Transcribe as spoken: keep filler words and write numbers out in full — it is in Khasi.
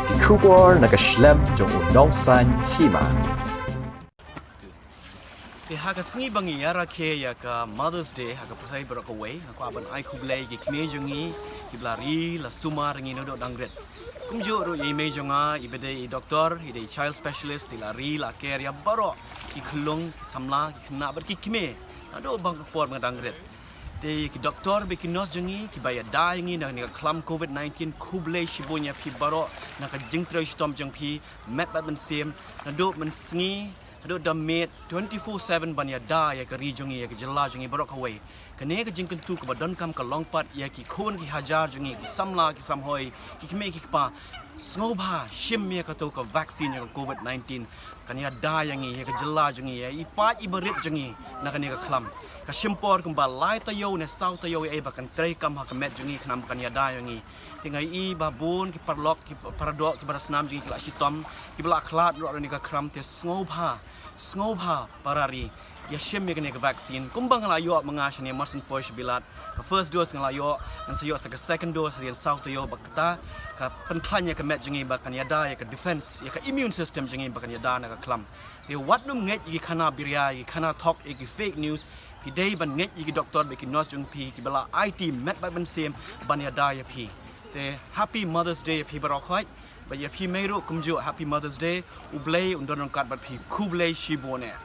Ki khubor na ka shlem jong u nongsan hima. Te ha ka sngi ba ngi ïa rakhe ïa ka Mother's Day ha ka pyrthei baroh kawei, nga kwah ban ai khublei ki kmie jong ngi kiba la ri la sumar ngi naduh dang rit. Kumjuh ruh ïa i mei jong nga iba dei i doktor, i dei child specialist, i la ri la care ïa baroh ki khyllung, ki samla, ki khynnah bad ki kmie naduh bang ka por ba nga dang rit. Te ki doktor bad ki nurse jong ngi kiba ïada ïa ngi na kane ka khlam covid nineteen, khublei shibun ïa phi baroh na ka jingtrei shitom jong phi met bad mynsiem, naduh mynsngi haduh da miet, twenty-four seven ban ïada ïa ka ri jong ngi, ïa ka jylla jong ngi baroh kawei. Kane ka jingkyntu kaba donkam ka long pat ïa ki khun ki hajar jong ngi, ki samla ki samhoi, ki kmie ki kpa. Sngewbha shim ïa kato ka vaccine ïa ka covid nineteen. Kan ïada ïa ngi, ïa ka jylla jong ngi, ïa i paid iba rit jong ngi na kane ka khlam. Ka shim por kumba lai taïew ne saw taïew ïa ba kan treikam ha ka met jong ngi khnang ba kan ïada ïa ngi. Te nga i ba bun ki paralok, ki paradoh, ki parasnam jong ngi ki la shitom, kiba la khlad ruh ha kane ka khlam, te sngewbha, sngewbha para ri ïa shim ïa kane ka vaccine. Kumba nga la ïoh ma nga shane marsien poi sha Bilat, ka first dose nga la ïoh, ngan sa ïoh sa ka second dose hadien saw taïew, ba kata ka pynkhlaiñ ïa ka met jong ngi ba kan ïada ïa ka defense, ïa ka immune system jong ngi ba kan ïada na ka khlam. Te wat nym ngeit ïa ki khana biria, ïa ki khana thok, ïa ki fake news. Phi dei ban ngeit ïa ki doktor bad ki nurse jong phi kiba la aiti met bad mynsiem ban ïada ïa phi. Te happy Mother's Day ïa phi baroh khoit. Bad ïa phi mei ruh kumjuh, happy Mother's Day. U Blei un don ryngkat bad phi. Khublei shibun eh.